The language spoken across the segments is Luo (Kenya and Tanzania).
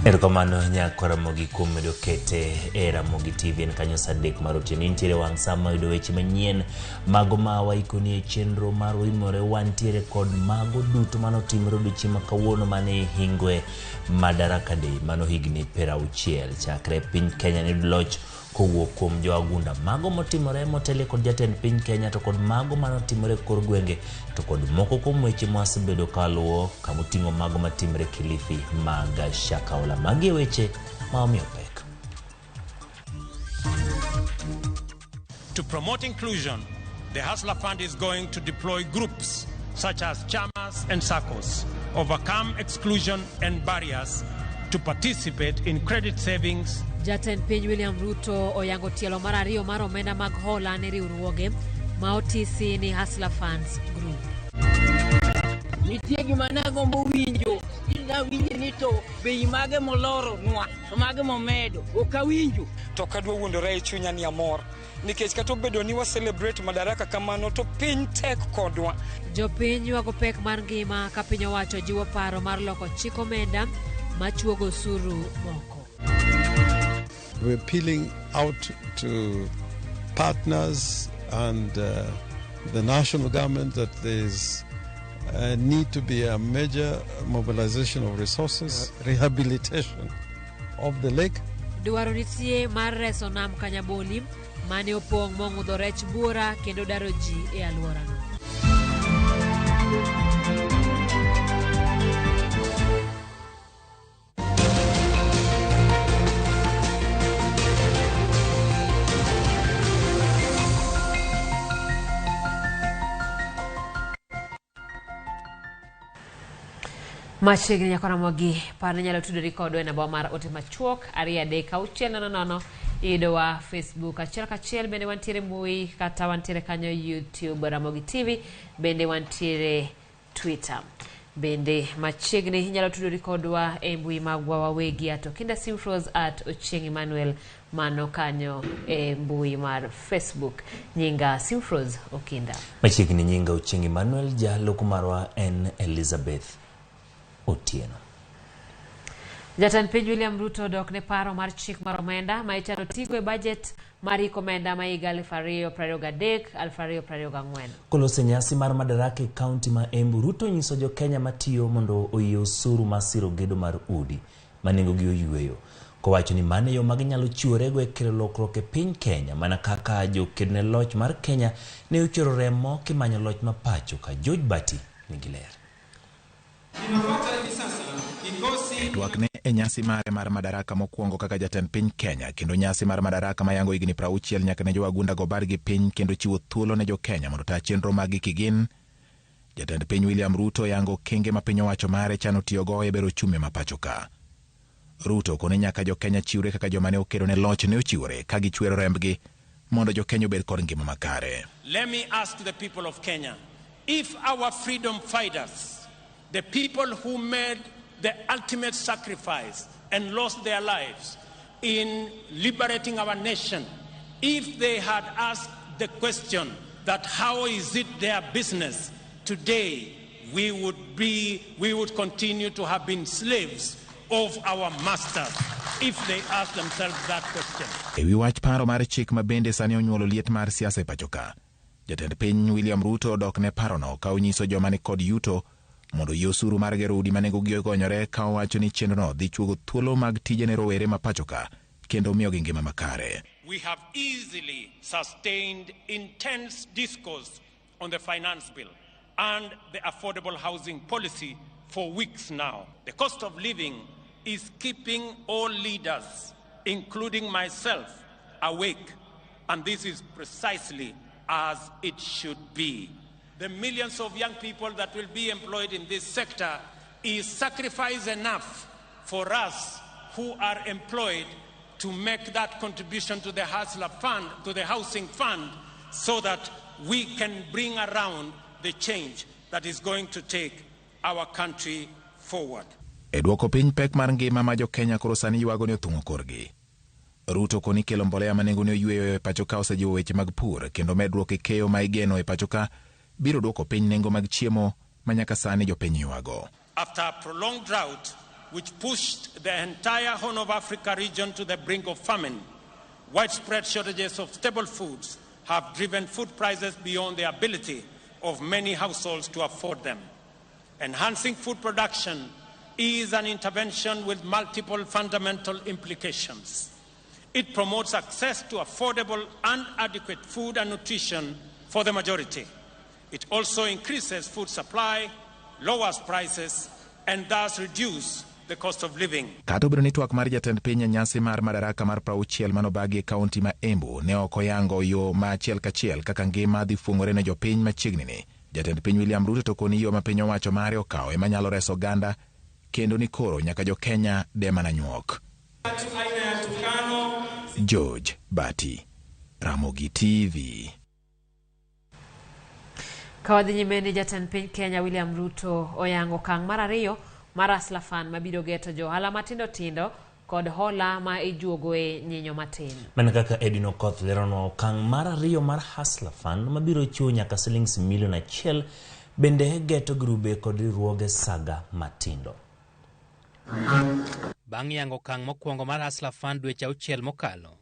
Erokamano nyako Ramogi kuom medo kete e Ramogi TV en kanyo saa 3 mar otieno. Intiere wang' sa ma yudo weche manyien mago ma waikoni e chenro mar Oimore. Wantiere kod mago duto manotimore odiochieng' ma kawuono mane Hingwe Madaraka Day, mano higni 60 chakre piny Kenya ne loch kowuok kuom joagunda. Mago motimore motelie kod jatend piny Kenya to kod mago manotimore e kor gwenge to kod moko kuom weche mwasebedo ka waluwo kamoting'o mago matimore Kilifi mag Shakahola. Magi e weche ma omiyo pek. To promote inclusion, the Hustler Fund is going to deploy groups such as chamas and SACCOs, overcome exclusion and barriers to participate in credit savings. Jatend piny William Ruto oyango tielo mar ariyo mar omenda mag hola ne riwruoge ma otisi ni Hustler Funds Group. Nitie gima nagombo winjo, nawinjo ni to bei mage moloro nwa to mage momedo, ok awinjo. To ok adwa wuondora e chunya ni amor nikech kata obedo ni wa celebrate Madaraka kamano to piny tek kodwa. Jopiny ywago pek mar ngima ka piny owacho jiwo paro mar loko chik omenda machuogo osuru moko. We're appealing out to partners and the national government that there's need to be a major mobilization of resources, rehabilitation of the lake. Dwaro nitie mar reso nam Kanyaboli mane opong' mong'udho rech buora kendo daro ji e alworano. Machiegni nyako Ramogi, par ni inyalo tudori kodwa e namba mar ote machuok 23600 iyudowa Facebook achiel kachiel, bende wantiere mbui kata wantiere kanyo YouTube Ramogi TV, bende wantiere Twitter. Bende machiegni inyalo tudori kodwa e mbui magwa wawegi at Okinda Simfros at Ochieng Emmanuel mano kanyo e mbui mar Facebook. Nyinga Simfros Okinda. Machiegni nyinga Ochieng Emmanuel, jaloko marwa en Elizabeth Otieno. Jatend piny William Ruto odok ne paro mar chik mar omenda ma ichano tigo e bajet mar hik omenda ma higa 2023-2024. Koloso e nyasi mar Madaraka e kaunti ma Embu, Ruto onyiso jo Kenya matiyo mondo oyie osuru mar siro gedo mar udi ma nengogi oyueyo, kowacho ni mano e yo ma ginyalo chiworego e kelo lokruok e piny Kenya mana kaka joked ne loch mar Kenya ne ochwero remo kimanyo loch ma pacho ka. George Bati nigi ler. E twakne e nyasi mare mar Madaraka mokwongo kaka jatend piny Kenya kendo nyasi mar Madaraka mayango higni 60 nyaka ne jowagunda go bargi piny kendo chiwo thuolo ne jo Kenya mondo ta chenro maggi kigin. Jatend piny William Ruto yango okenge ma piny owacho mare chano tiyogo e bero ochumi ma pacho ka. Ruto kone nyaka jo Kenya chiwre kaka joma ne okedo ne loch ne ochiwore ka gichwero rembgi mondo jo Kenya obed kod ngima makare. Let me ask the people of Kenya, if our freedom fighters, the people who made the ultimate sacrifice and lost their lives in liberating our nation, if they had asked the question that how is it their business, today we would continue to have been slaves of our masters if they ask themselves that question. E wi wach paro mar chik ma bende sani onyuolo liet mar siasa e pacho ka, jatend piny William Ruto odok ne parono ka onyiso joma ni kod yuto mondo oyie osuru mar gero udi ma nengogi ogonyore, ka owacho ni chenrono dhi chuogo thuolo mag tije ne rowere ma pacho ka kendo miyogi ngima makare. We have easily sustained intense discourse on the finance bill and the affordable housing policy for weeks now. The cost of living is keeping all leaders, including myself, awake, and this is precisely as it should be. The millions of young people that will be employed in this sector is sacrifice enough for us who are employed to make that contribution to the Hustler Fund, to the Housing Fund, so that we can bring around the change that is going to take our country forward. E dwoko piny pek mar ngima ma jo Kenya koro sani ywago ni othung'o korgi. Ruto koni kelo mbolea ma nengone oyweyo e pacho ka osejiwo weche mag pur kendo medruok e keyo ma igeno e pacho ka biro dwoko piny nengo mag chiemo ma nyaka sani jopiny ywago. After a prolonged drought, which pushed the entire Horn of Africa region to the brink of famine. Widespread shortages of staple foods have driven food prices beyond the ability of many households to afford them. Enhancing food production is an intervention with multiple fundamental implications. It promotes access to affordable and adequate food and nutrition for the majority. It also increases food supply, lowers prices, and thus reduces the cost of living. Kata obedo ni twak mar jatend piny e nyasi mar Madaraka mar 60 manobagi e kaunti ma Embu ne ok oyango yo ma achiel kachiel kaka ngima dhi fuong'ore ne jopiny machiegni ni. Jatend piny William Ruto to koni yo ma piny owacho mare okawo ema nyalo reso oganda kendo ni koro nyaka jo Kenya de mana nyuok. George Bati, Ramogi TV. Ka wadhi nyime ni jatend piny Kenya William Ruto oyango okang' mar ariyo mar Hustler Fund mabiro geto jo ohala matindo tindo kod hola ma ijuogoe nyinyo matin. Mana kaka Edwin Okoth leronwa okang' mar ariyo mar Hustler Fund mabiro chiwo nyaka silings milion 1 bende geto grube kod riwruoge saga matindo. Bang' yango okang' mokwongo mar Hustler Fund dweche 6 mokalo,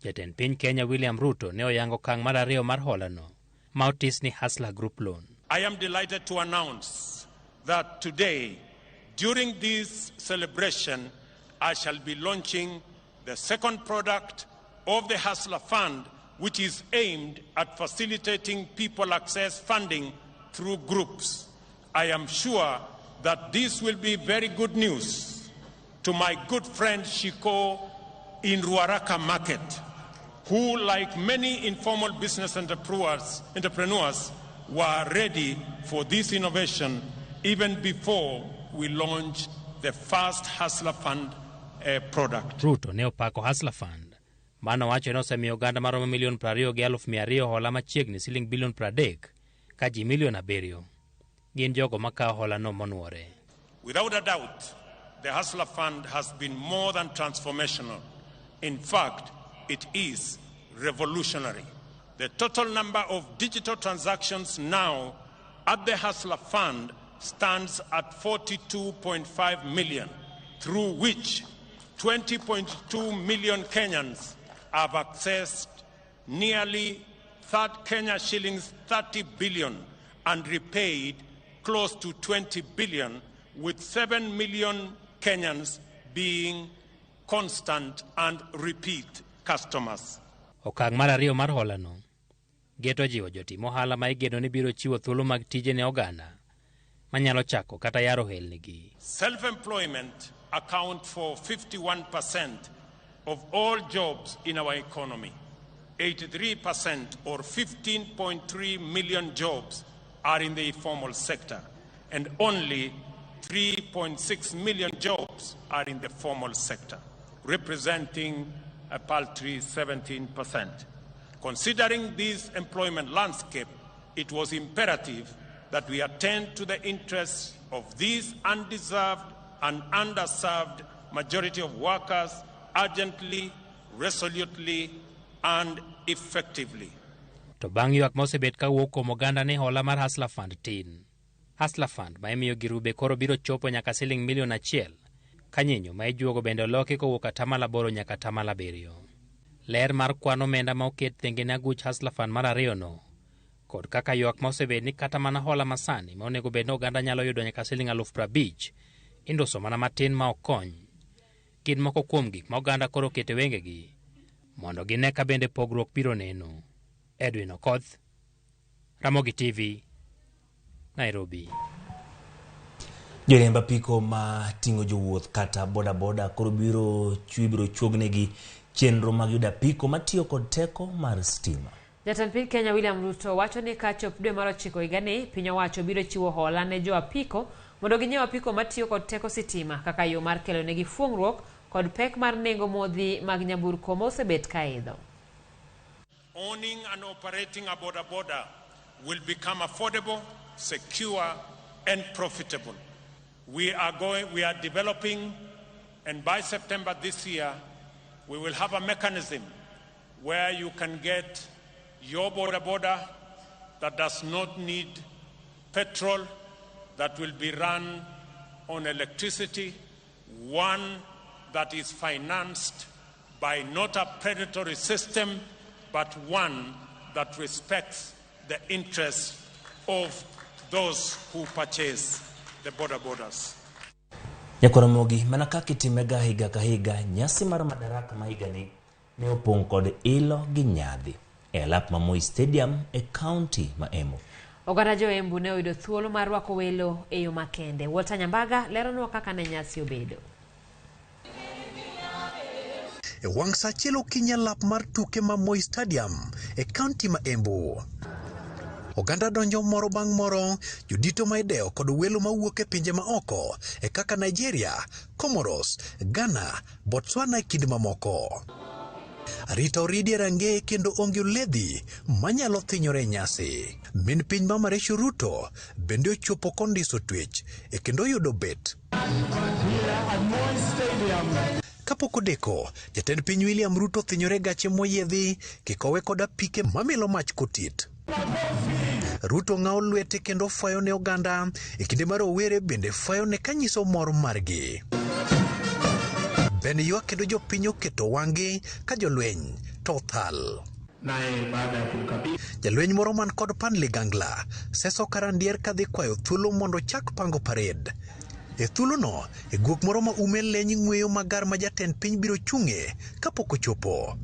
jatend piny Kenya William Ruto ne oyango okang' mar ariyo mar holano ma otis ni Hustler Group Loan. I am delighted to announce that today, during this celebration, I shall be launching the second product of the Hustler Fund, which is aimed at facilitating people access funding through groups. I am sure that this will be very good news to my good friend Shiko in Ruaraka Market, who, like many informal business entrepreneurs, were ready for this innovation even before we launched the first Hustler Fund product. Ruto ne opako Hustler Fund mano wacho ni osemiyo oganda maromo milion 22,200 hola machiegni siling bilion 30 ka ji milion 7 gin jogo makawo hola no monuore. Without a doubt, the Hustler Fund has been more than transformational. In fact, it is revolutionary. The total number of digital transactions now at the Hustler Fund stands at 42.5 million, through which 20.2 million Kenyans have accessed nearly Kenya shillings 30 billion and repaid close to 20 billion, with 7 million Kenyans being constant and repeat customers. Okang' mar ariyo mar holano geto jiwo jotim ohala ma igeno ni biro chiwo thuolo mag tije ne oganda manyalo chako kata yaro ohelnigi. Self-employment account for 51% of all jobs in our economy. 83% or 15.3 million jobs are in the informal sector, and only 3.6 million jobs are in the formal sector, representing a paltry 17%. Considering this employment landscape, it was imperative that we attend to the interests of these undeserved and underserved majority of workers urgently, resolutely, and effectively. To bang' ywak mosebet kawuok kuom oganda ni hola mar Hustler Fund tin. Hustler Fund ma imiyo girube koro biro chopo nyaka siling milion 1 ka nyinyo ma ijuogo bende oloki kowuok 8% nyaka 7%. Ler mar kwan omenda ma oket thenge ne aguch Hustler Fund mar ariyo no kod kaka ywak ma osebet ni kata mana hola masani ma onego bed ni oganda nyalo yudo nyaka siling 50,000 induso mana matin ma ok kony. Gin moko kuom gik ma oganda koro okete wengegi mondo gine ka bende pogruok biro neno. Edwin Okoth, Ramogi TV, Nairobi. Joriemb apiko ma ting'o jowuoth kata bodaboda koro biro chuognegi chenro mag yudo apiko matiyo kod teko mar stima. Jatend piny Kenya William Ruto wacho ni ka chop dwe mar 9 higani, piny owacho biro chiwo hola ne jo apiko mondo ginyiew apiko matiyo kod teko sitima kaka yo mar kelo negi fuong'ruok kod pek mar nengo modhi mag nyamburko ma osebet ka idho. Owning and operating a boda boda will become affordable, secure, and profitable. We are developing, and by September this year, we will have a mechanism where you can get your boda boda that does not need petrol, that will be run on electricity, One that is financed by not a predatory system, but one that respects the interests of those who purchase the boda bodas. Nyakwaramogi mana kaka itimega higa ka higa, nyasi mar Madaraka ma higani ne opong' kod ilo gi nyadhi e alap ma Moi Stadium e kaunti ma Embu. Oganda jo Embu ne oyudo thuolo mar rwako welo e yo makende. Walter Nyambaga leronwa kaka ne nyasi obedo. E wang' sa achiel okinyi alap mar tuke ma Moi Stadium e kaunti ma Embu. Oganda donjo moro bang' moro, jodito ma idewo kod welo mawuok e pinje ma oko e kaka Nigeria, Comoros, Ghana, Botswana e kind mamoko. Arita oridi e rangeye kendo onge oledhi manyalo thinyore e nyasi. Min piny Mama Rachel Ruto bende ochopo kondiso twech e kendo oyudo bet. Kapok odeko, jatend piny William Ruto thinyore gache moyiedhi kikowe kod apike mamilo mach kotit. Ruto ng'awo lwete kendo fwayo ne oganda e kinde ma rowere bende fwayo ne kanyiso mor margi. Ben ywak kendo jopiny oketo wang'gi ka jolweny to othal. Jalweny moro man kod pan ligangla seso karandier kadhi kwayo thuolo mondo ochak pango parade. E thuolono, e guok moro ma ume leny ng'weyo magar ma jatend piny biro chung'e kapok ochopo.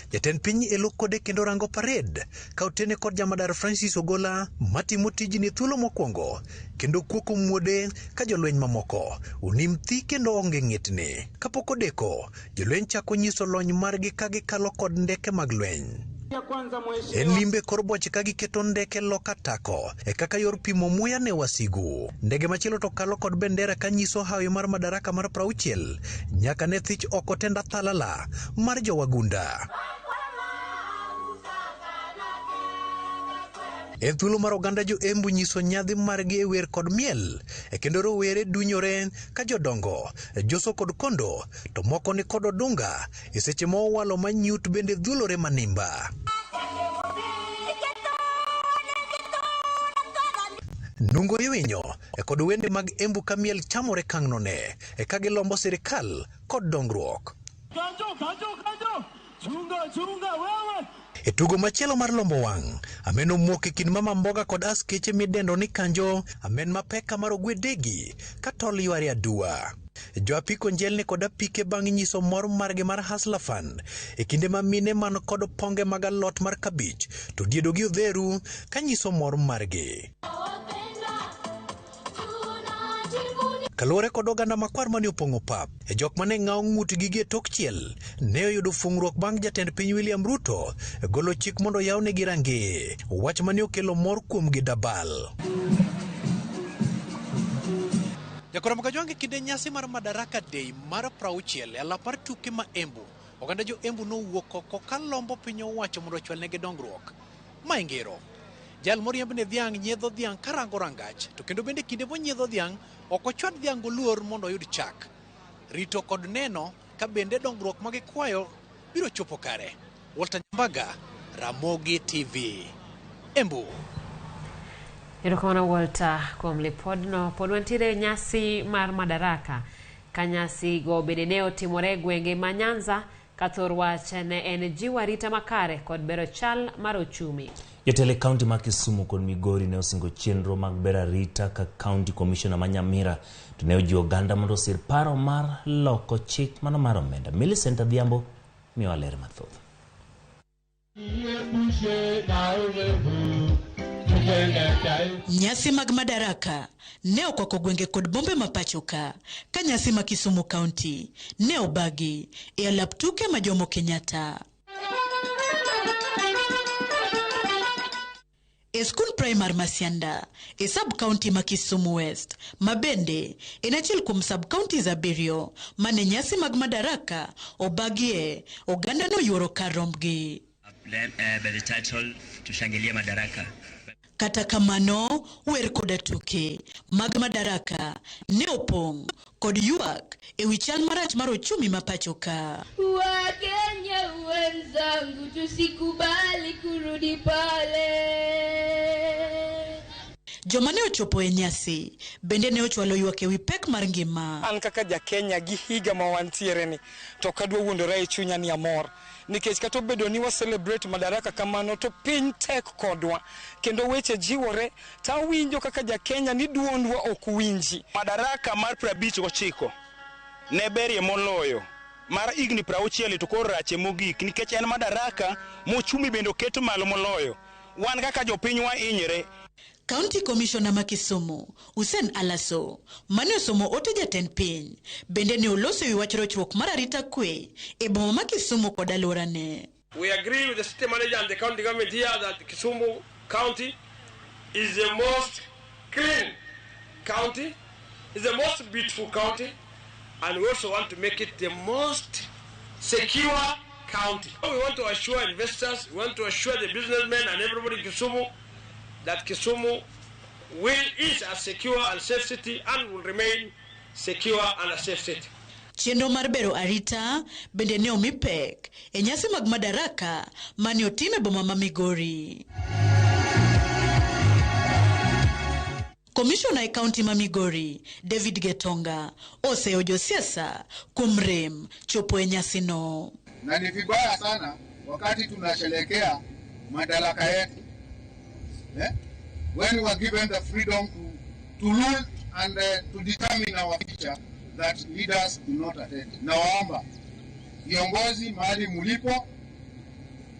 Jatend piny elo kode kendo rango parade ka otene kod jamadar Francis Ogola matimo tijni thuolo mokwongo kendo kuoko muode ka jolweny mamoko onim thi kendo onge ng'itni. Kapok odeko, jolweny chako nyiso lony margi ka gikalo kod ndeke mag lweny. En limbe kor boche ka giketo ndeke loka tako e kaka yor pimo muya ne wasigu. Ndege machielo to kalo kod bendera ka nyiso hawi mar madaraka mar 60 nyaka ne thich oko tenda thalala mar jowagunda. En thuolo mar oganda jo Embu nyiso nyadhi margi e wer kod miel, e kendo rowere dunyore ka jodongo joso kod kondo to moko ni kod odunga e seche ma owalo ma nyut bende dhulore manimba. Nungo iwinyo e kod wende mag Embu ka miel chamore kangnone e ka gilombo sirikal kod dongruok. E tugo machielo mar lombo wang', amen omuok e kind mama mboga kod askeche midendo ni kanjo, amen mapek ka mar ogwe degi ka tol yware aduwa. Jo apiko njelni kod apike bang' nyiso mor margi mar Hustler Fund e kinde ma mine man kod ponge mag alot mar kabich to diedo gi odheru ka nyiso mor margi. Kaluwore kod oganda makwar mane opong'o pap, e jok mane ng'awo ng'utgi gi e tok chiel ne oyudo fung'ruok bang' jatend piny William Ruto golo chik mondo oyawnegi rangeye, wach mane okelo mor kuomgi dabal. Jakoro Kajwang' e kinde nyasi mar Madaraka Day mar 60 e alap mar tuke ma Embu, oganda jo Embu nowuok oko ka lombo piny owacho mondo ochwalnegi dongruok. Ma e ngero. Jal moriemb ne dhiang' nyiedho dhiang' karango rangach, to kendo bende kinde monyiedho dhiang' ok ochwad dhiang' goluor mondo oyud chak. Rito kod neno ka bende dongruok ma gikwayo biro chopo kare. Walter Nyambaga, Ramogi TV, Embu. Erokamano Walter kuom lipodno. Pod wantiere e nyasi mar Madaraka ka nyasi go bende ne otimore e gwenge ma Nyanza ka thor wach ne en jiwo arita makare kod bero chal mar ochumi. Jotelo e kaunti ma Kisumu kod Migori ne osingo chenro mag bero arita ka kaunti commissioner ma Nyamira to ne ojiwo oganda mondo osir paro mar loko chik mano mar omenda. Millicent Adhiambo miyowa ler mathoth. Nyasi mag Madaraka ne okwako gwenge kod bombe ma pacho ka nyasi ma Kisumu County ne obagi e alap tuke ma Jomo Kenyatta. E skul primar ma Sianda e sub-county ma Kisumu West, ma bende en achiel kuom sub-counties 7 mane nyasi mag Madaraka obagie, oganda noyuoro kar rombgi. By the title Tushangilie Madaraka. Kata kamano, wer koda tuke mag Madaraka ne opong' kod ywak e wi chal marach mar ochumi ma pacho ka. Wakenya wenzangu, tusikubali kurudi pale. Joma ne ochopo e nyasi bende ne ochwalo ywak ewi pek mar ngima. An kaka ja Kenya gi higa ma wantiere ni to ok adwa wuondora e chunya ni amor nikech kata obedo ni wa celebrate Madaraka kamano to piny tek kodwa kendo weche jiwore to awinjo kaka ja Kenya ni duondwa ok winji. Madaraka mar 59 ne berie moloyo mar higni 60 to koro rache mogik nikech en madaraka mochumi bende oket malo moloyo. Wan kaka jopiny wahinyre. County Commissioner ma Kisumu, Hussein Alaso, mane osomo ote jatend piny, bende ne oloso ewi wach rochruok mar arita kwe e boma ma Kisumu kod alworane. We agree with the city manager and the county government here that Kisumu County is the most clean county, is the most beautiful county, and we also want to make it the most secure county. We want to assure investors, we want to assure the businessmen and everybody in Kisumu that Kisumu is a secure and safe city and will remain secure and a safe city. Chenro mar bero arita bende ne omi pek e nyasi mag Madaraka mane otim e boma ma Migori. Komishona e kaunti ma Migori, David Getonga, oseyo josiasa kuom rem chopo e nyasino. Na ni vibaya sana wakati tunasherehekea madaraka yetu. When we were given the freedom to rule and to determine our future, that leaders do not attend. Nawaomba viongozi mahali mulipo,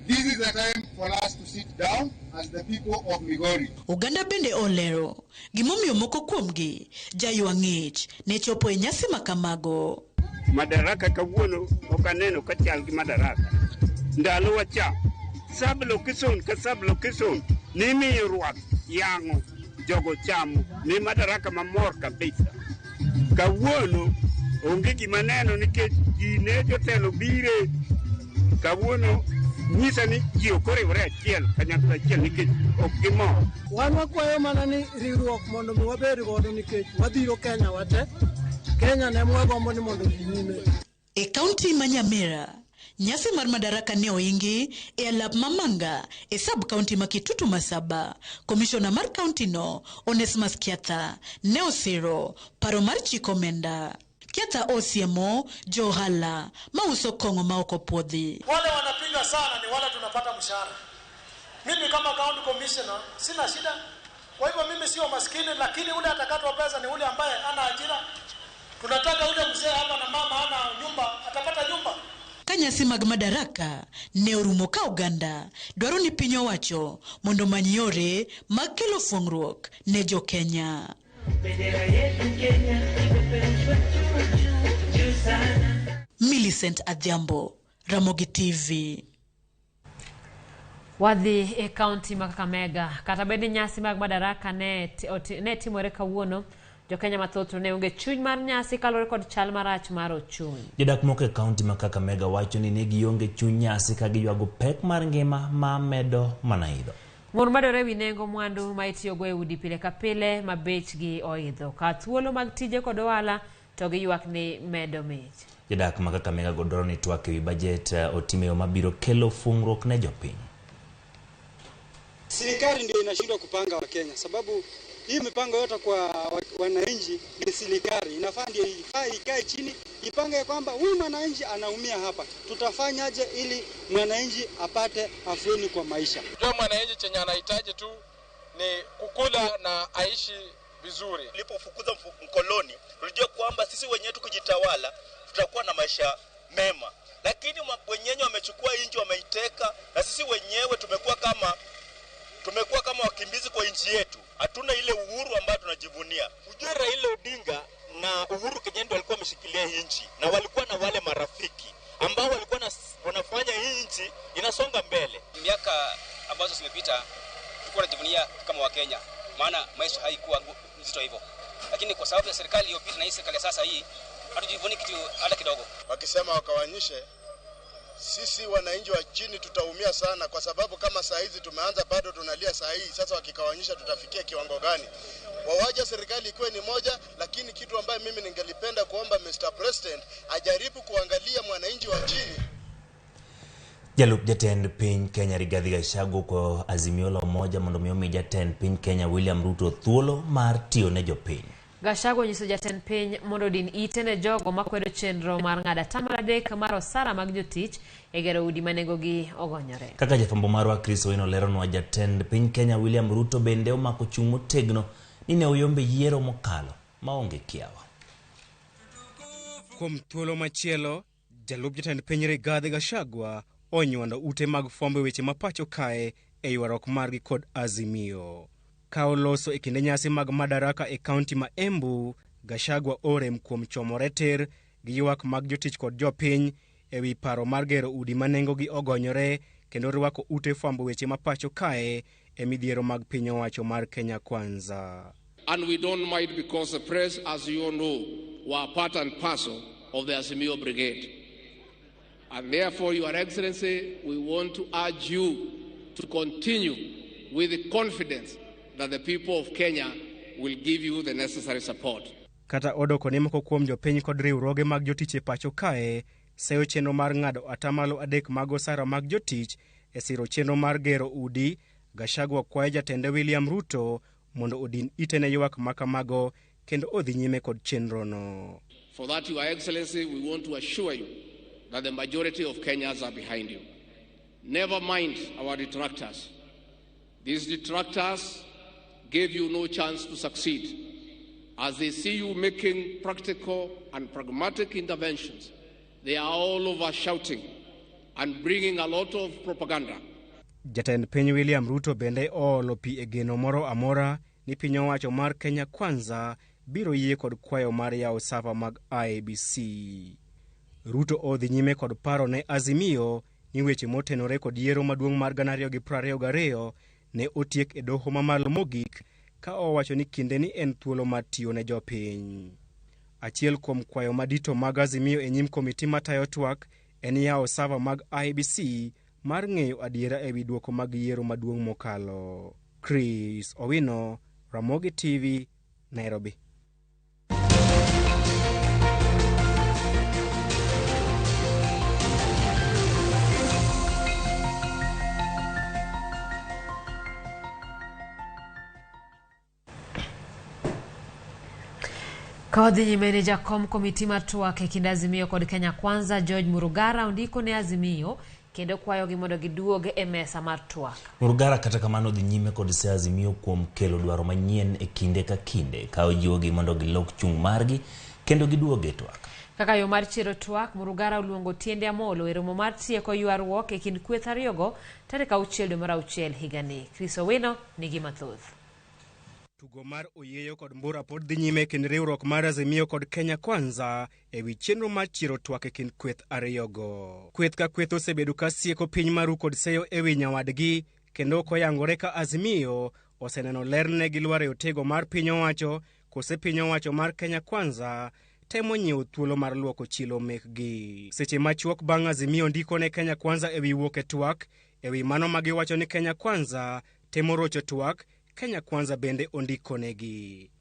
this is the time for us to sit down as the people of Migori. Oganda bende olero gimomiyo moko kuomgi jaywa ng'ich ne chopo e nyasi makamago. Madaraka kawuono ok aneno ka chal gi madaraka. Ndalo wacha sub location ka sub location nimiyo rwath yang'o jogo chamo ni madaraka mamor kabisa. Kawuono onge gima neno nikech ji ne jotelo bire. Kawuono nyisa ni ji ok oriwore achiel kanyakla achiel nikech ok gimor. Wan wakwayo mana ni riwruok mondo mi wabed godo nikech wadhiro Kenya wate. Kenya ne mwagombo ni mondo odhi nyime. E kaunti ma Nyamira, nyasi mar Madaraka ne oingi e alap Mamanga e sub kaunti ma Kitutu Masaba. Komishona mar kaunti no Onesmus Kiatha ne osiro paro mar chiko omenda. Kiatha osiemo jo ohala mauso kong'o ma ok opuodhi. Wale wanapinga sana ni wale tunapata mshahara. Mimi kama county commissioner sina shida. Kwa hivyo mimi sio maskini, lakini ule atakatwa pesa ni ule ambaye ana ajira. Tunataka ule mzee hapa na mama ana nyumba, atapata nyumba. Ka nyasi mag Madaraka ne orumo ka oganda dwaro ni piny owacho mondo omany yore mag kelo fuong'ruok ne jo-Kenya. Millicent Adhiambo, Ramogi TV. Wadhi e kaunti ma Kakamega. Kata bed ni nyasi mag Madaraka ne timore kawuono, jo-Kenya mathoth ne onge chuny mar nyasi kaluwore kod chal marach mar ochumi. Jodak moko e kaunti ma Kakamega wacho ni ne gionge chuny nyasi ka giywago pek mar ngima ma medo mana idho. Ng'ur medore ewi nengo mwandu ma itiyogo e udi pile ka pile ma bechgi oidho. Ka thuolo mag tije kod ohala to giywak ni medo mich. Jodak ma Kakamega go dwaro ni twak ewi bajet otim e yo mabiro kelo fungruok ne jopiny. Serikali ndio inashindwa kupanga Wakenya sababu hii mipango yote kwa wananchi ni serikali. Inafaa ndio ikae chini ipange kwamba huyu mwananchi anaumia hapa, tutafanyaje ili mwananchi apate afueni kwa maisha. Kwa mwananchi chenye anahitaji tu ni kukula na aishi vizuri. Tulipofukuza mkoloni tulijua kwamba sisi wenyewe tukijitawala tutakuwa na maisha mema, lakini wenyewe wamechukua nchi wameiteka, na sisi wenyewe tumekuwa kama wakimbizi kwa nchi yetu. Hatuna ile uhuru ambayo tunajivunia. Ujue Raila Odinga na Uhuru Kenyatta walikuwa wameshikilia hii nchi na walikuwa na wale marafiki ambao walikuwa wanafanya hii nchi inasonga mbele. Miaka ambazo zimepita tulikuwa tunajivunia kama Wakenya, maana maisha haikuwa nzito hivyo, lakini kwa sababu ya serikali iliyopita na hii serikali sasa hii hatujivuni kitu hata kidogo. Wakisema wakawanyishe, sisi wananchi wa chini tutaumia sana, kwa sababu kama saa hizi tumeanza bado tunalia saa hii. Sasa wakikawanyisha tutafikia kiwango gani? Wawaja serikali ikuwe ni moja, lakini kitu ambayo mimi ningelipenda kuomba Mr. President ajaribu kuangalia mwananchi wa chini. Jalup jatend piny Kenya Rigathi Gachagua okwayo Azimio la Umoja mondo mi omi jatend piny Kenya William Ruto thuolo mar tiyo ne jopiny. Gachagua onyiso jatend piny mondo odin ite ne jogo makwedo chenro mar ng'ado 3% mar osara mag jotich e gero udi ma nengogi ogonyore. Kaka jafwambo marwa Chris Owino leronwa, jatend piny Kenya William Ruto bende omako chung' motegno ni ne oyombe yiero mokalo maonge kiawa. Kuom thuolo machielo, jalup jatend piny Rigathi Gachagua onywando ute mag fwambo weche ma pacho kae e ywaruok margi kod Azimio. Ka oloso e kinde nyasi mag Madaraka e kaunti ma Embu, Gachagua orem kuom chomore tir gi ywak mag jotich kod jopiny e wi paro mar gero udi ma nengogi ogonyore kendo rwako ute fwambo weche ma pacho kae e midhiero mag piny owacho mar Kenya Kwanza. And we don't mind because the press, as you all know, were part and parcel of the Azimio Brigade. And therefore, Your Excellency, we want to urge you to continue with the confidence that the people of Kenya will give you the necessary support. Kata odoko ni moko kuom jopiny kod riwruoge mag jotich e pacho kae seyo chenro mar ng'ado 3% mag osara mag jotich e siro chenro mar gero udi, Gachagua kwayo jatende William Ruto mondo odin ite ne ywak makamago kendo odhi nyime kod chenrono. For that, Your Excellency, we want to assure you that the majority of Kenyans are behind you. Never mind our detractors. These detractors gave you no chance to succeed. As they see you making practical and pragmatic interventions, they are all over shouting and bringing a lot of propaganda. Jatend piny William Ruto bende oolo pi e geno moro amora ni piny owacho mar Kenya Kwanza biro yie kod kwayo mar yawo sava mag IEBC. Ruto odhi nyime kod paro ne Azimio ni weche motenore kod yiero maduong' mar 2022 ne otiek e doho mamalo mogik ka owacho ni kinde ni en thuolo mar tiyo ne jopiny. Achiel kuom kwayo madito mag Azimio e nyim komiti matayo twak en yawo sava mag IEBC mar ng'eyo adiera ewi duoko mag yiero maduong' mokalo. Chris Owino, Ramogi TV, Nairobi. Ka wadhi nyime ni jakom komiti mar twak e kind Azimio kod Kenya Kwanza George Murugara ondiko ne Azimio kendo kwayogi mondo giduog e mesa mar twak. Murugara kata kamano dhi nyime kod seyo Azimio kuom kelo dwaro manyien e kinde ka kinde ka ojiwogi mondo gilok chung' margi kendo giduog e twak. Kaka yo mar chiero twak, Murugara oluongo Tiende Amolo e romo mar tieko ywaruok e kind kweth ariyogo tarik 6 dwe mar 6 higani. Chris Owino nigi mathoth. Tugo mar oyieyo kod mbura pod dhi nyime e kind riwruok mar Azimio kod Kenya Kwanza e wi chenro mar chiero twak e kind kweth ariyogo. Kweth ka kweth osebedo ka sieko piny maru kod seyo e wi nyawadgi kendo ok oyangore ka Azimio oseneno ler ne gilwar e otego mar piny owacho kose piny owacho mar Kenya Kwanza temo nyiewo thuolo mar luoko chilo mekgi. Seche machuok bang' Azimio ndiko ne Kenya Kwanza e wi wuok e twak, e wi mano ma giwacho ni Kenya Kwanza temo rocho twak, Kenya Kwanza bende ondikonegi.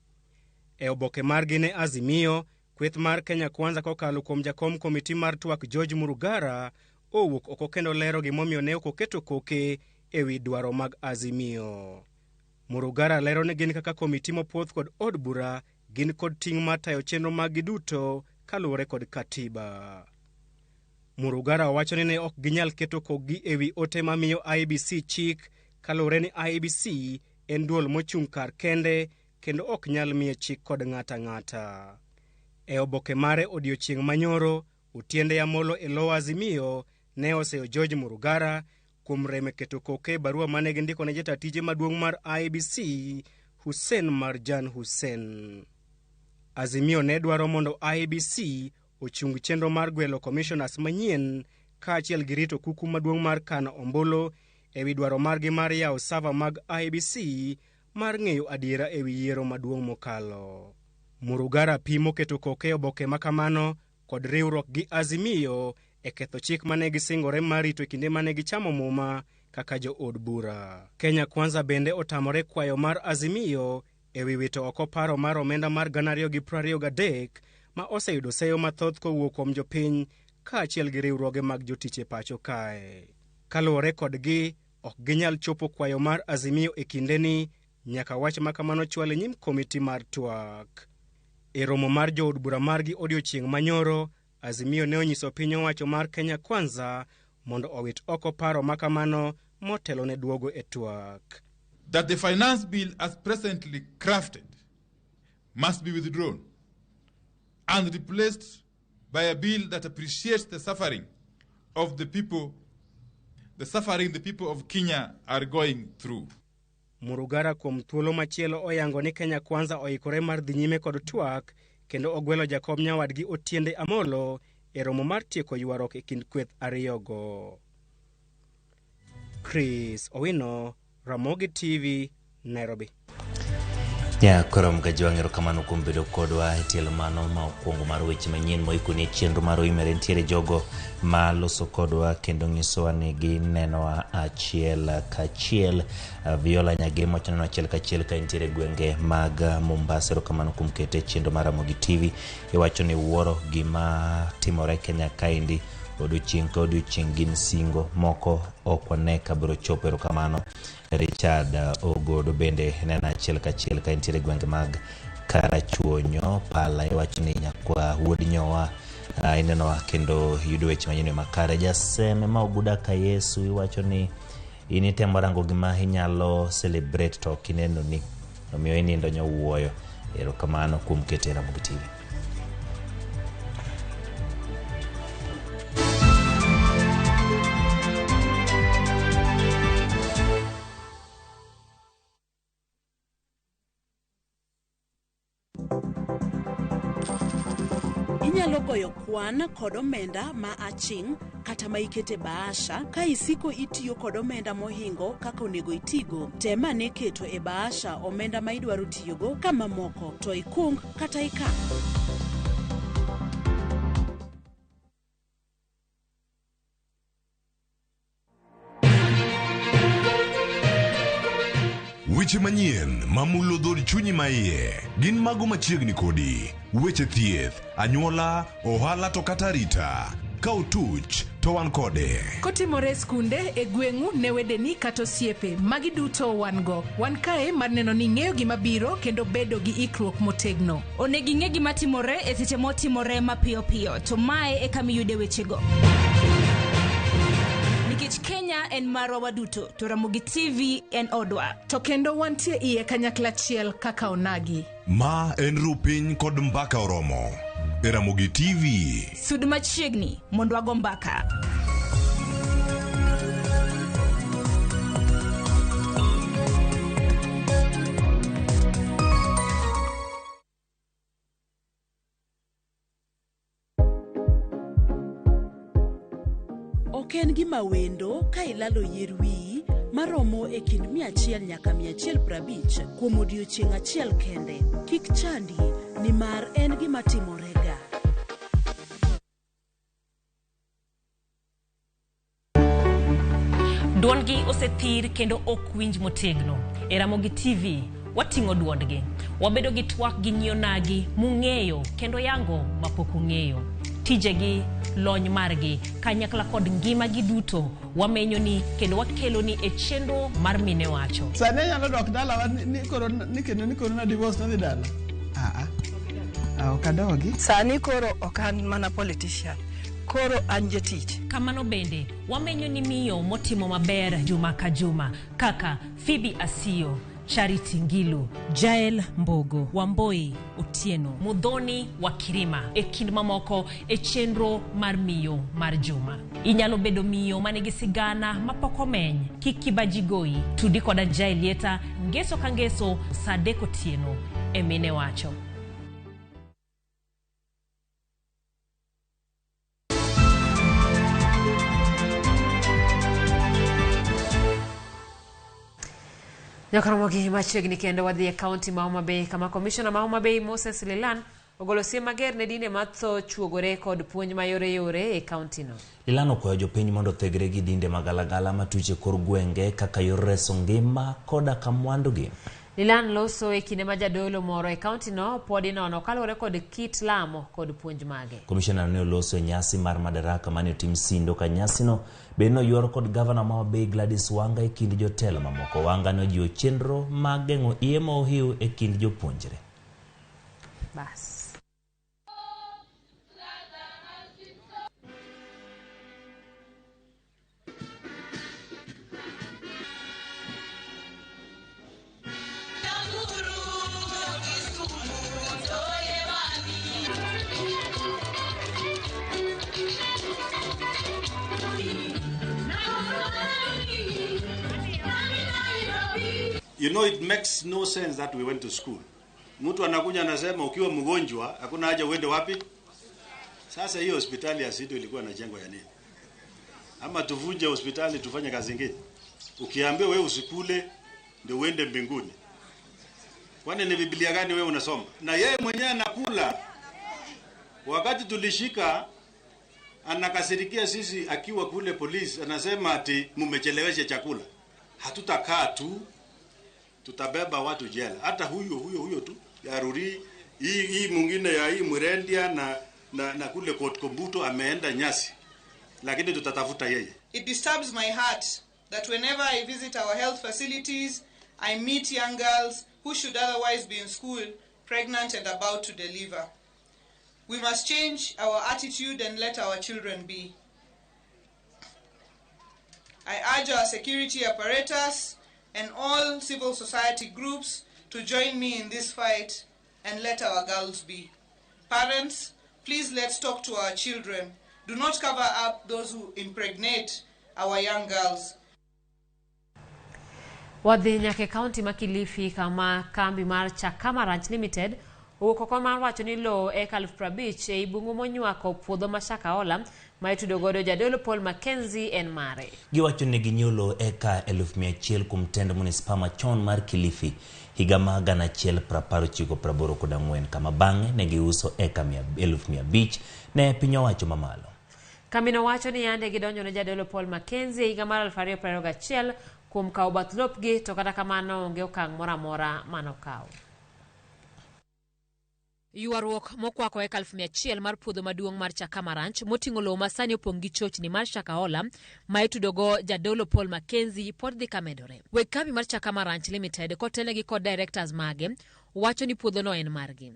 E oboke margi ne Azimio, kweth mar Kenya Kwanza kokalo kuom jakom komiti mar twak George Murugara owuok oko kendo lero gimomiyo ne ok oketo koke e wi dwaro mag Azimio. Murugara lero ni gin kaka komiti mopuodh kod od bura gin kod ting' mar tayo chenro maggi duto kaluwore kod katiba. Murugara wacho ni ne ok ginyal keto kokgi e wi ote mamiyo IEBC chik kaluwore ni IEBC en duol mochung' kar kende kendo ok nyal miye chik kod ng'ata ang'ata. E oboke mare odiochieng' manyoro, Otiende Amolo e lo Azimio ne oseyo George Murugara kuom rem e keto koke e barua mane gindiko ne jata tije maduong' mar IEBC Hussein Marjan Hussein. Azimio ne dwaro mondo IEBC ochung chenro mar gwelo commissioners manyien kaachiel gi rito kuku maduong' mar kano ombulu e wi dwaro margi mar yawo sava mag IEBC mar ng'eyo adiera e wi yiero maduong' mokalo. Murugara pimo keto koke e oboke makamano kod riwruok gi Azimio e ketho chik mane gisingore mar rito e kinde mane gichamo muma kaka jood bura. Kenya Kwanza bende otamore kwayo mar Azimio e wi wito oko paro mar omenda mar 2023 ma oseyudo seyo mathoth kowuok kuom jopiny kaachiel gi riwruoge mag jotich e pacho kae. Kaluwore kodgi, ok ginyal chopo kwayo mar Azimio e kindeni nyaka wach ma kamano chwal e nyim komiti mar twak. E romo mar jood bura margi odiochieng' manyoro, Azimio ne onyiso piny owacho mar Kenya Kwanza mondo owit oko paro ma kamano motelo ne duogo e twak. That the finance bill as presently crafted must be withdrawn and replaced by a bill that appreciates the suffering of the people, the suffering the people of Kenya are going through. Murugara kuom thuolo machielo oyango ni Kenya Kwanza oikore mar dhi nyime kod twak kendo ogwelo jakom nyawadgi Otiende Amolo e romo mar tieko ywaruok e kind kweth ariyogo. Chris Owino, Ramogi TV, Nairobi. Ya koro Mgajwang' erokamano kuom bedo kodwa e tielo mano ma okwongo mar weche manyien moikoni e chenro mar Oimore. Nitiere jogo ma loso kodwa kendo nyisowa ni ginenowa achiel kachiel. Viola Nyagemo wacho neno achiel kachiel ka intiere e gwenge mag Mombasa. Erokamano kuom kete e chenro mar Ramogi TV. Iwacho ni wuoro gima timore Kenya kaendi odiochieng' ka odiochieng' gin singo moko ok wane ka biro chopo. Erokamano. Richard Ogodo bende neno achiel kachiel ka intiere e gwenge mag Karachuonyo, Pala iwacho ni nyakwa wuod nyowa inenowa kendo yudo weche manyien makare. Jaseme ma Oguda ka Yesu iwacho ni in itemo rango gima inyalo celebrate to ok ineno ni omiyo inindo nyowuoyo. Erokamano kuom kete Ramogi TV. Inyalo goyo kwan kod omenda ma aching' kata ma ikete bahasha ka isiko itiyo kod omenda mohingo kaka onego itigo. Tem ane keto e bahasha omenda ma idwaro tiyogo ka mamoko to ikung kata ikan. Weche manyien mamulo dhood chunyi maiye gin mago machiegni kodi. Weche thieth, anyuola, ohala to kata arita. Ka otuch to wan kode. Kotimore e skunde, e gweng'u, ne wedeni kata osiepe, magi duto wan go. Wan kae mar neno ni ing'eyo gima biro kendo bedo gi ikruok motegno. Onego ing'e gima timore e seche motimore mapiyo piyo, to mae e kama iyude wechego. Nikech Kenya en marwa waduto, to Ramogi TV en odwa. To kendo wantie iye kanyakla achiel kaka onagi. Ma en ru piny kod mbaka oromo e Ramogi TV. Sud machiegni mondo wago mbaka. Ok en gima wendo ka ilalo yier wiyi maromo e kind 100 nyaka 150 kuom odiechieng' achiel kende. Kik chandi nimar en gima timorega. Duondgi osethir kendo ok winj motegno. E Ramogi TV, wating'o duondgi. Wabedo gi twak gi nyionagi mung'eyo kendo yango mapok ung'eyo. Tijegi, lony margi, kanyakla kod ngimagi duto wamenyoni kendo wakeloni e chenro mar Mine Wacho. Sani anyalo dok dalawa ni koro ni kendo ni koro na divorce nadhi dala. Ah ah. Ok adogi. Sani koro ok an mana politician. Koro an jatich. Kamano bende, wamenyo ni miyo motimo maber juma ka juma kaka Phoebe Asiyo, Charity Ngilu, Jael Mbogo, Wamboi Otieno, Muthoni wa Kirima e kind mamoko e chenro mar miyo mar juma. Inyalo bedo miyo manigi sigana mapok omeny. Kik kibaji goyi. Tudi koda Jael Lieta ngeso ka ngeso saa 3 otieno e Mine Wacho. Nyakoromogi machiegni kendo wadhi e kaunti ma Homa Bay kama komishona ma Homa Bay Moses Lilan ogolo siem mager ne dinde matho chuogore kod puonj mayore yore e kaunti no. Lilan okwayo jopiny mondo othegre gi dinde magalagala matuch e kor gwenge kaka yor reso ngima koda ka mwandugi. Lilan loso e kinde ma jadolo moro e kauntino pod inono kaluwore kod kit lamo kod puonj mage. Komishona ne oloso e nyasi mar Madaraka mane otim Sindo ka nyasino bende noyuor kod gavana ma Homabay Gladys Wanga e kind jotelo mamoko. Wanga nojiwo chenro mag geng'o iye ma ohiw e kind jopuonjre. Bas. You know, it makes no sense that we went to school. Mtu anakuja anasema ukiwa mgonjwa hakuna haja uende wapi? Sasa hiyo hospitali ya Sido ilikuwa inajengwa ya nini? Ama tuvunje hospitali tufanye kazi nyingine? Ukiambiwa wewe usikule ndio uende mbinguni. Kwani ni Biblia gani wewe unasoma? Na yeye mwenyewe anakula. Wakati tulishika anakasirikia sisi akiwa kule polisi, anasema ati mumechelewesha chakula. Hatutakaa tu, tutabeba watu jela. Hata huyo huyo huyo tu ya Ruri, hii mwingine ya hii Murendia na kule Court Kombuto ameenda nyasi. Lakini tutatafuta yeye. It disturbs my heart that whenever I visit our health facilities, I meet young girls who should otherwise be in school, pregnant and about to deliver. We must change our attitude and let our children be. I urge our security apparatus and all civil society groups to join me in this fight and let our girls be. Parents, please let's talk to our children. Do not cover up those who impregnate our young girls. Wadhi nyaka e kaunti ma Kilifi kama kambi mar Chakama Ranch Limited owuok oko mar wacho ni lowo eka 50,000 ei bungu monywako puodho ma Shakahola ma itudo godo jadolo Paul Mackenzie en mare. Giwacho ni ginyiewo lowo eka 100,000 kuom tend munispa machon mar Kilifi higa ma 1994 kama bang'e ne giuso eka 500,000 ne piny owacho mamalo. Kambino wacho ni yande gidonjo ne jadolo Paul Mackenzie e higa mar 2021 kuom kawo bath lopgi to kata kamano onge okang' moro amora manokawo. Ywaruok mokwako eka 100,000 mar puodho maduong' mar Chakama Ranch moting'o lowo ma sani opong' gi chochni mar Shakahola ma itudogo jadolo Paul Mackenzie pod dhi kamedore. Weg kambi mar Chakama Ranch Limited kotelnegi kod directors mage wacho ni puodhono en margi.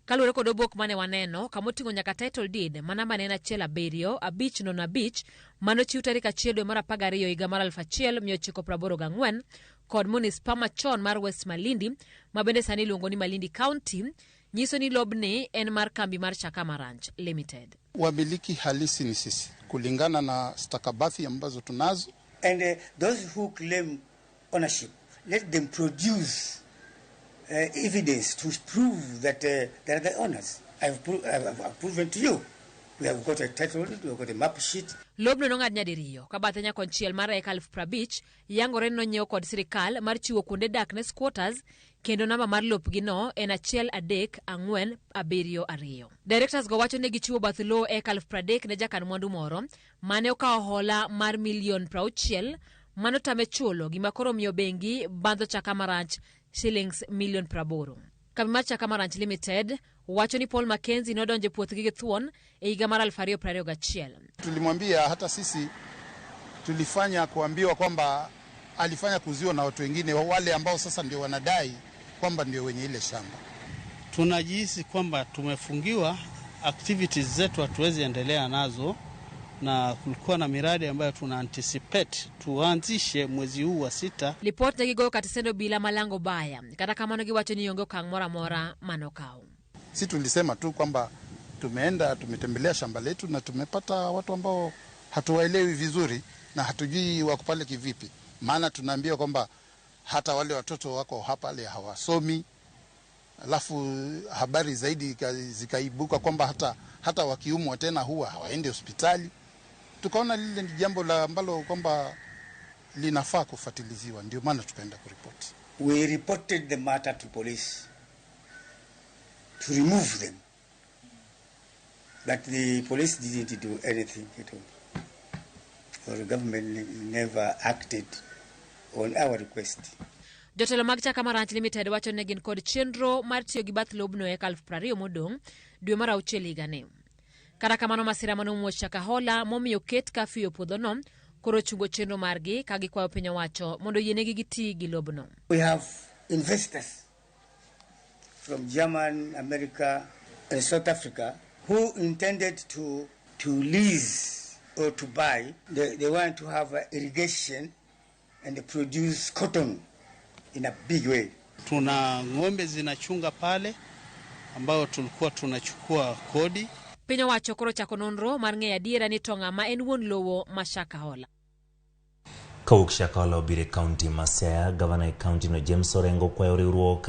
Kaluwore kod obok mane waneno kamoting'o nyaka title deed ma namba ne en 17505 manochiw tarik 1 dwe mar 12 higa mar 1984 kod munispa machon mar West Malindi ma bende sani iluongo ni Malindi County nyiso ni lobni en mar kambi mar Chakama Ranch Limited. Wamiliki halisi ni sisi kulingana na stakabathi ambazo tunazo. And those who claim ownership, let them produce evidence to prove that they are the owners. I've proven to you. We have got a title, we have got a map sheet. Lobno nong'ad nyadiriyo ka bathe nyakonchiel mar eka 50,000 yangore nonyiew kod sirikal mar chiwo kuonde dak ne squatters kendo namba mar lopgi no en 13472. Directors go wacho ni gichiwo bath lowo eka 30,000 ne jakan mwandu moro mane okawo hola mar milion 60 manotame chulo gima koro miyo bengi bandho Chakama Ranch shillings milion 80. Kambi mar Chakama Ranch Limited wacho ni Paul Mackenzie nodonjo e puothgi gi thuon e higa mar 2021. Tulimwambia hata sisi tulifanya kuambiwa kwamba alifanya kuziwa na watu wengine wale ambao sasa ndio wanadai kwamba ndio wenye ile shamba. Tunajihisi kwamba tumefungiwa activities zetu, hatuwezi endelea nazo, na kulikuwa na miradi ambayo tuna anticipate tuanzishe mwezi huu wa 6. Lipot ne gigoyo kata sendo bila malango baya kata kamano giwacho ni onge okang' moro amora manokaw. Si tulisema tu kwamba tumeenda tumetembelea shamba letu na tumepata watu ambao hatuwaelewi vizuri na hatujui wako pale kivipi. Maana tunaambiwa kwamba hata wale watoto wako hapa le hawasomi. Alafu habari zaidi zikaibuka kwamba hata wakiumwa tena huwa hawaendi hospitali. Tukaona lile ni jambo la ambalo kwamba linafaa kufuatiliziwa, ndio maana tukaenda kuripoti. We reported the matter to police to remove them. But the police didn't do anything at all. The government never acted on our request. Jotelo mag Chaka Marach Limited wacho ni gin kod chenro mar tiyo gi bath lobno eka 20,000 modong' dwe mar auchiel higani. Kata kamano masira mane omuoch Shakahola momiyo ket kafyu e puodhono koro chungo chenro margi ka gikwayo piny owacho mondo oyienegi giti gi lobno. We have investors from German, America, and South Africa who intended to lease or to buy. They want to have irrigation and produce cotton in a big way. Tuna ng'ombe zinachunga pale ambayo tulikuwa tunachukua kodi. Piny owacho koro chako nonro mar ng'eyo adiera ni to ng'ama en wuon lowo ma Shakahola. Kawuok Shakahola obiro e kaunti ma Siaya, gavana e kaunti no James Orengo kwayo riwruok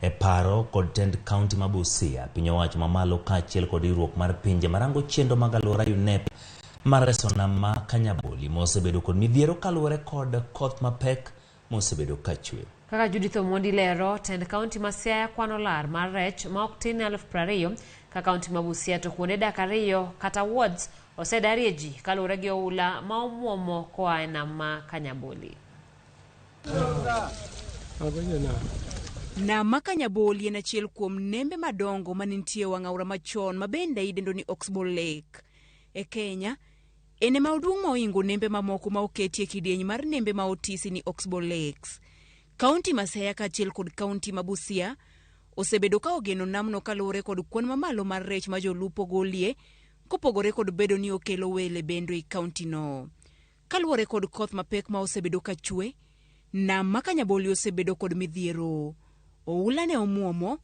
e paro kod tend kaunti ma Busia, piny owacho mamalo kaachiel kod riwruok mar pinje marango chenro mag alwora UNEP mar reso nam ma Kanyaboli mosebedo kod midhiero kaluwore kod koth mapek mosebedo kachwe. Kaka Judith Omondi lero, tend kaunti ma Siaya kwano lar mar rech ma ok tin ne 20,000 ka kaunti ma Busia to kuonde dak ariyo kata wards osedarie ji kaluwore gi oula ma omuomo koa e nam ma Kanyaboli. Nam ma Kanyaboli en achiel kuom nembe madongo manentie e wang' aora machon ma bende idendo ni Oxbow Lake. E Kenya, en ema oduong' ma ohingo nembe mamoko ma oketie kidieny mar nembe ma otisi ni Oxbow Lakes. Kaunti ma Siaya kaachiel kod kaunti ma Busia osebedo ka ogeno namno kaluwore kod kwan mamalo mar rech ma jolupo golie kopogore kod bedo ni okelo wele bende e kaunti no. Kaluwore kod koth mapek ma osebedo ka chwe, nam ma Kanyaboli osebedo kod midhiero. Oula ne omuomo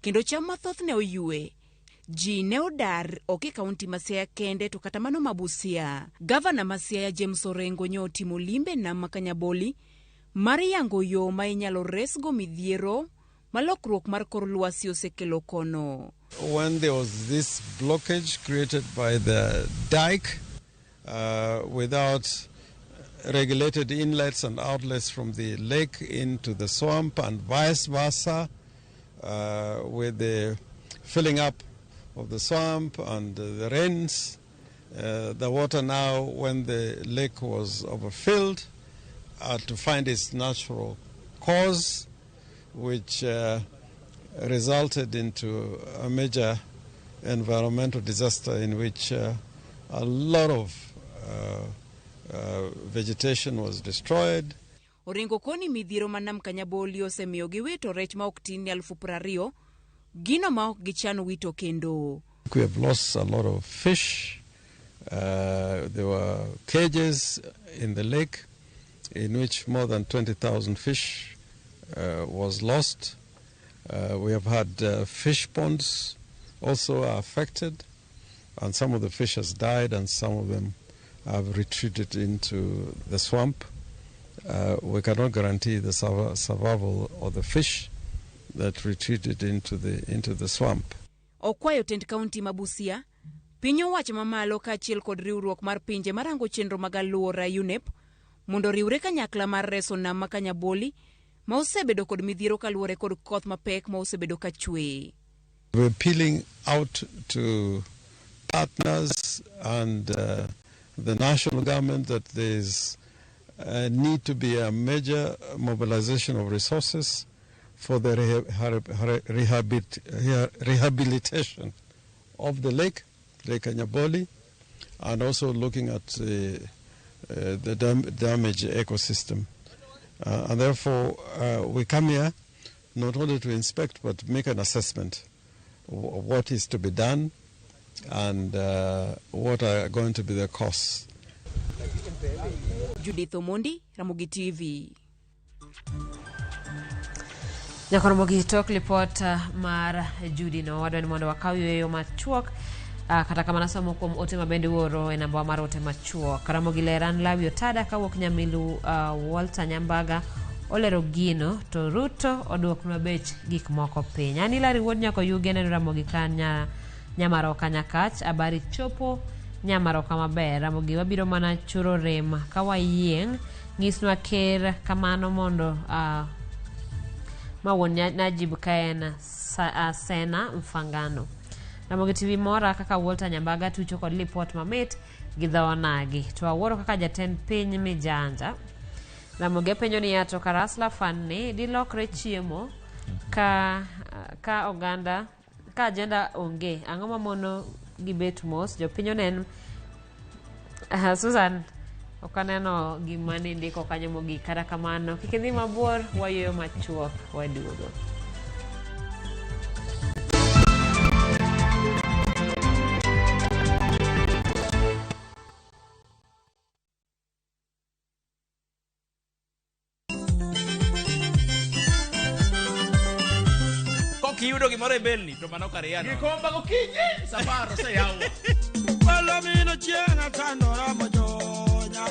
kendo cham mathoth ne oywe. Ji ne odar ok e kaunti ma Siaya kende to kata mano ma Busia. Gavana ma Siaya James Orengo nyo otimo limbe nam ma Kanyaboli mar yango yo ma inyalo resgo midhiero ma lokruok mar kor lwasi osekelo kono. When there was this blockage created by the dike without regulated inlets and outlets from the lake into the swamp and vice versa, with the filling up of the swamp and the rains, the water now, when the lake was overfilled, to find its natural course, which resulted into a major environmental disaster in which a lot of vegetation was destroyed. Orengo koni midhiero ma nam Kanyaboli osemiyo giwito rech ma ok tin ne 20,000, gino ma ok gichano wito kendo. We have lost a lot of fish. There were cages in the lake in which more than 20,000 fish was lost. We have had fish ponds also affected, and some of the fish has died and some of them have retreated into the swamp. We cannot guarantee the survival of the fish that retreated into the swamp. Okwayo tend kaunti ma Busia, piny owacho mamalo kaachiel kod riwruok mar pinje marango chenro mag alwora UNEP mondo oriwre kanyakla mar reso nam ma Kanyaboli ma osebedo kod midhiero kaluwore kod koth mapek ma osebedo ka chwe. We're appealing out to partners and the national government that there's need to be a major mobilization of resources for the rehabilitation of the lake, Lake Kanyaboli, and also looking at the damaged ecosystem. And therefore, we come here not only to inspect, but make an assessment of what is to be done and what are going to be the costs. Judith Omondi, Ramogi TV. Nyakoromogi tok lipot mar Judy no wadwa ni mondo wakaw yueyo machuok. Kata kamano somo kuom ote ma bende uoro e namba mar ote machuok. Ramogi Leran Lawi Otada kawuok Nyamilu, Walter Nyambaga olero gino to Ruto oduoknwa bech gik moko piny. An Hilary Wuod Nyako Yuge neno Ramogi ka Nyamaroka Nyakach abari chopo Nyamaroka maber. Ramogi wabiro mana churo rem ka wayieng' nyisnwa ker kamano mondo ma wuon Najib ka en Sena Mfangano. Ramogi TV mora kaka Walter Nyambaga tucho kod lipot mamit gi dho onagi. To awuoro kaka jatend piny mijanja. Ramogi apenjo niya to kar Hustler Fund ni dilokre chiemo ka ka oganda ka agenda onge ang'o mamono gibet mos jopiny onen. Susan ok aneno gima nindiko kanyo mogik kata kamano kik idhi mabor wayueyo machuok waduogo. Kokiyudo gimoro e belni to mano kariano. Gikomba gokinyi safar oseyaw. Palomino chieng' atandora mojonya.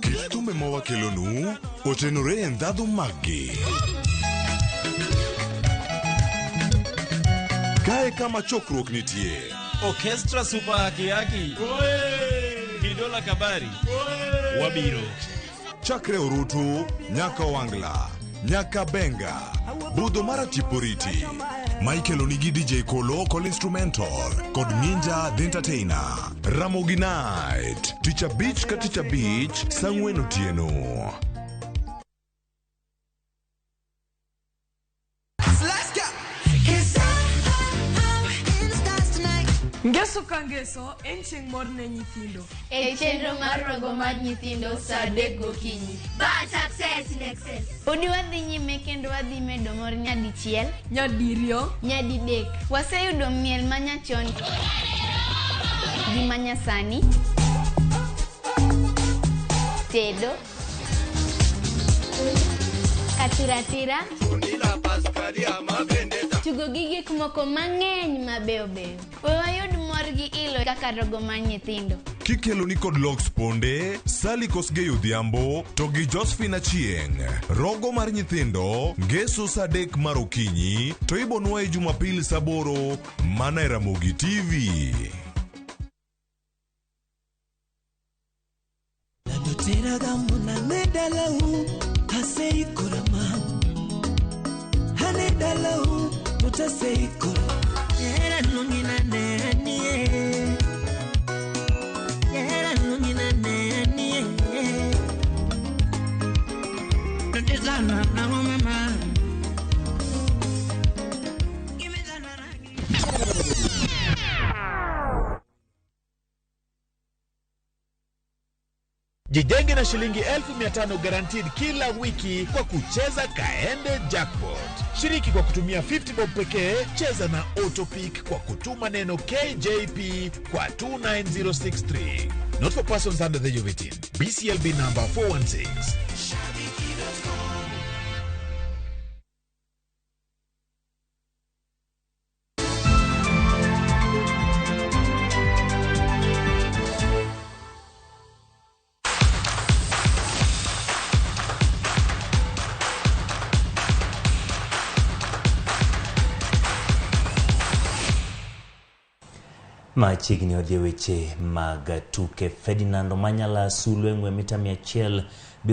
Kit thumbe ma wakelonu otenore e ndhadhu maggi. Kae kama chokruok nitie. Orchestra Super Haki Haki. Kidola Kabari. Wabiro. Chakre orutu nyaka Wangla, nyaka Benga, budho mar Atiporiti. Ma ikeloni gi DJ Kolo kod Instrumental kod Ninja The Entertainer. Ramogi Night, tich abich ka tich abich, saa ang'wen otieno. Ngeso ka ngeso en chieng' mor ne nyithindo. E chenro mar rogo mar nyithindo saa 3 gokinyi. Bad success in excess. Podi wadhi nyime kendo wadhi medo mor nyadichiel, nyadiriyo, nyadidek. Waseyudo miel manyachon gi manyasani, tedo, katiratira, tugo gi gik moko mang'eny mabeyo beyo. We wayud mor gi ilo kaka rogo mar nyithindo. Kikeloni kod Lox Ponde, Sally Kosgei Odhiambo to gi Josephine Achieng'. Rogo mar nyithindo, ngeso saa 3 mar okinyi to ibonwaye Jumapil saa 8 mana e Ramogi TV. Jijenge na shilingi 1500 guaranteed kila wiki kwa kucheza Kaende Jackpot. Shiriki kwa kutumia 50 bob pekee, cheza na Autopick kwa kutuma neno KJP kwa 29063. Not for persons under the age of 18. BCLB number 416. Machiegni wadhi e weche mag tuke. Ferdinand Omanyala sulwe ng'we mita 100 biro